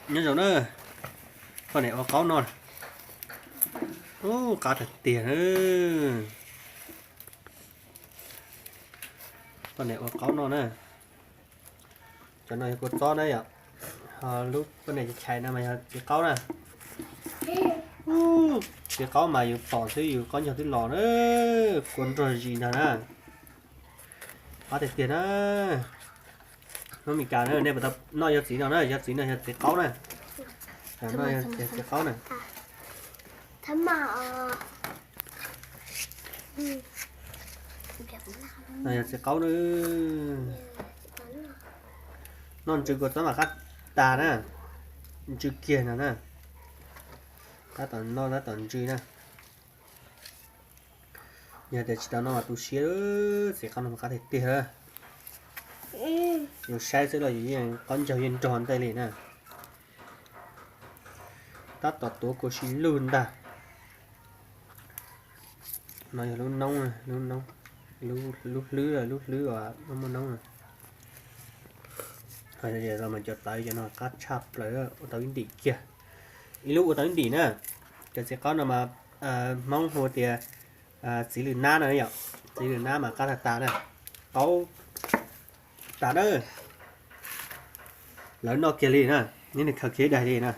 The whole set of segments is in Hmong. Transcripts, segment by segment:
Nyob zoo na, poj niam ua qaub noj. Ub, qab tiag tiag na. Poj niam ua qaub noj na. Cov no yog kua txob na yom. Ho lub poj niam chais no mas yog txiv qaub na. Txiv qaub mas yus pom xwb yus qaub ncaug twb los na. Kua nrog zis ntag na. Qab tiag tiag na. Hnub Mes Kas na nej puas tau noj yog txiv no na, yog txiv no yog txiv qaub na. Noj yog txiv qaub na. Yog txiv qaub na. Noj ntsw kua txob mas qab tas na. Ntsw kiag no na. Tab tom noj tab tom ntsw na. Yog tias tsis tau noj mas tu siab, txiv qaub no mas qab tiag tiag. Yus saib xwb los yus yeej qaub ncaug yeej nrog ntej li na. Tab tom tuav kua si lug ntag. No yog lub noob, lub hlwb, lub hlwb uas muaj noob. Cov tawv cov no qab tshaj plaws, ua tau ib ntim kiag. Ib lub ua tau ib ntim na. Cov txiv qaub no mas Hmoob hu tias txiv lwm nab no yom. Txiv lwm nab mas qab tag tas na. Qaub tas na. Lawv noj kiag li na, neb khaws kiag daig li na.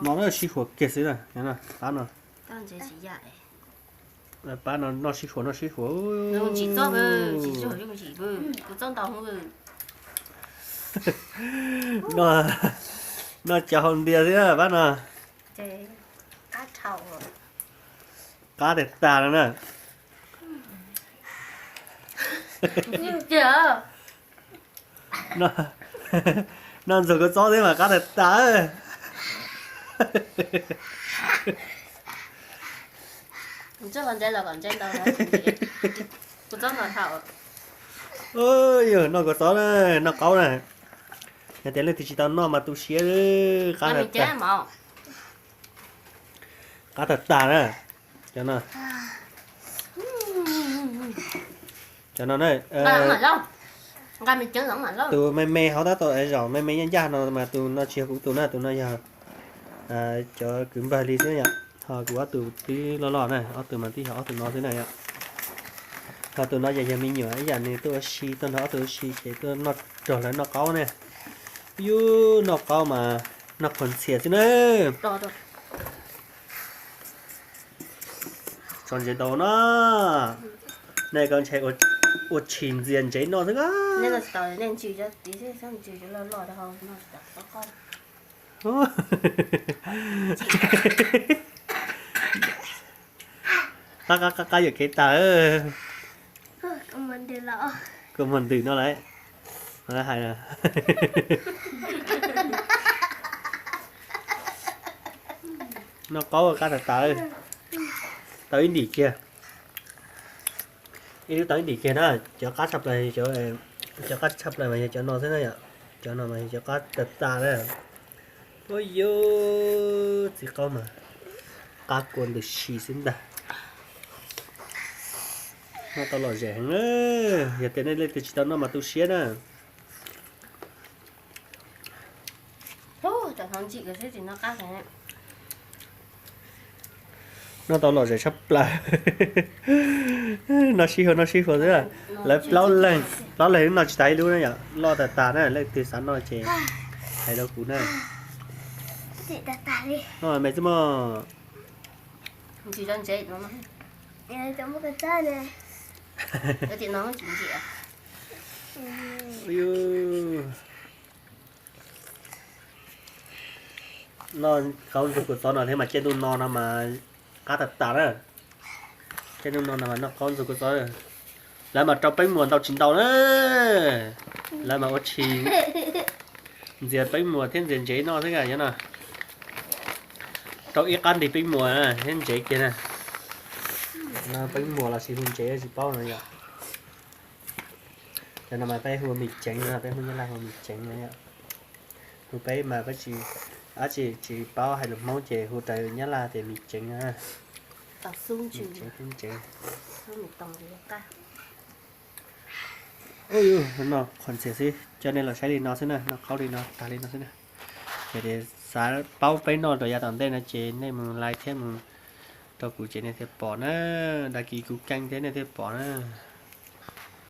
No na sib huam kiag xwb na, qab no. Pab no noj sib huam noj sib huam. Noj cov hau ntias xwb na pab no. Qab tag tas no na. Noj ntxuag kua txob xwb mas qab tag tas. Yog noj kua txob na, noj qaub na. Yog tias leej twg tsis tau noj mas tu siab, qab tag tas na. Cov no, cov no na. Tus me me hauv tab tom zaum me me ncaj ncaj no mas tus no tsis yog kuv tus na, tus no yog cov kwv npawg li xwb yom. Ho kuv ob tug twb loj loj na, ob tug mas twb yog ob tug no xwb na yom. Ho tus no ces yog me nyuam ib yam nws tuaj ua si, tuaj nrog ob tug ua si ces tuaj noj, nrog lawv noj qaub ne. Yus noj qaub mas noj qhuav ntxhias xwb na. Tso ntsev tau no. Nej koj ntshe ua tshis ntxias ntsev noj xwb. Qab qab qab yuam kev tag. Kua muag ntws no lawm. Hais noj qaub qab tag tas. Tau ib ntim kiag. Ib lub tau ib ntim kiag na. Cov qab tshaj plaws, cov qab tshaj plaws mas yog cov no xwb na yom. Cov no mas yog cov qab tag tas na. Ua yus txiv qaub mas qab kua ntws si xwb ntag. Noj tau lom zem heev na. Yog tias nej leej twg tsis tau noj mas tu siab na. Noj tau lom zem tshaj plaws. Noj sib hua noj sib hua xwb. Lawv plaub leeg, plaub leeg no tsis tas ib lub na yom, loj tag tas na, leej twg xav noj ces hais rau kuv na. Me txwj mog. Noj qaub ntxuag kua txob no thiab mas caij ntuj no no mas qab tas tas na. Caij ntuj no no mas noj qaub ntxuag kua txob. Lawv mas rau peeb muas ntau tsis ntau na. Lawv mas ua tshis ntxias peeb muas thiab ntxias ntsev noj xwb na yom no. Rau ib qab ntig peeb muas thiab ntsev kiag na. No peeb muas los sis hu ntsev tsis paub no yom. Cov no mas peb hu mis ceev no, peb hu Nyab Laj hu mis ceev no yom. Hu peb mas peb tsis, dab tsi tsis paub hais lus Hmoob ces hu raws Nyab Laj tias mis ceev na. Ub, noj qhuav ntxhias xwb, coj nej los saib li no xwb na, noj qaub li no tag li no xwb na. Yog tias xav paub peb noj rau yav tom ntej no ces nej mus like thiab mus rau kuv ces nej thiaj pom na, dag kis kuv keej thiab nej thiaj pom na.